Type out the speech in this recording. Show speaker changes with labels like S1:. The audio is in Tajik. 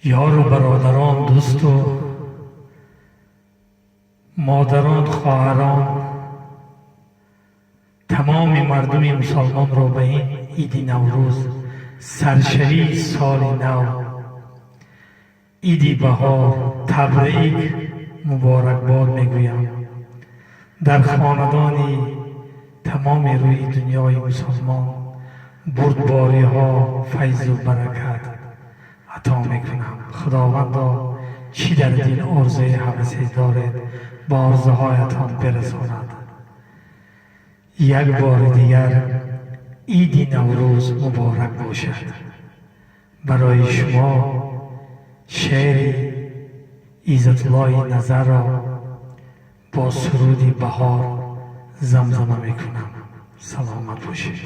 S1: Ёру бародарон, дӯсту модарон, хоҳарон, тамоми мардуми мусалмонро ба ин иди Наврӯз, саршавии соли нав, иди баҳор табрик, муборакбод мегӯям. Дар хонадони тамоми рӯи дунёи мусалмон бурдбориҳо, файзу баракат ато мекунам. Худовандо, чӣ дар дил орзуи ҳавасе доред, ба орзуҳоятон бирасонад. Як бори дигар иди Наврӯз муборак бошад. Барои шумо шеъри Иззатуллои Назарро бо суруди баҳор замзама мекунам. Саломат бошед.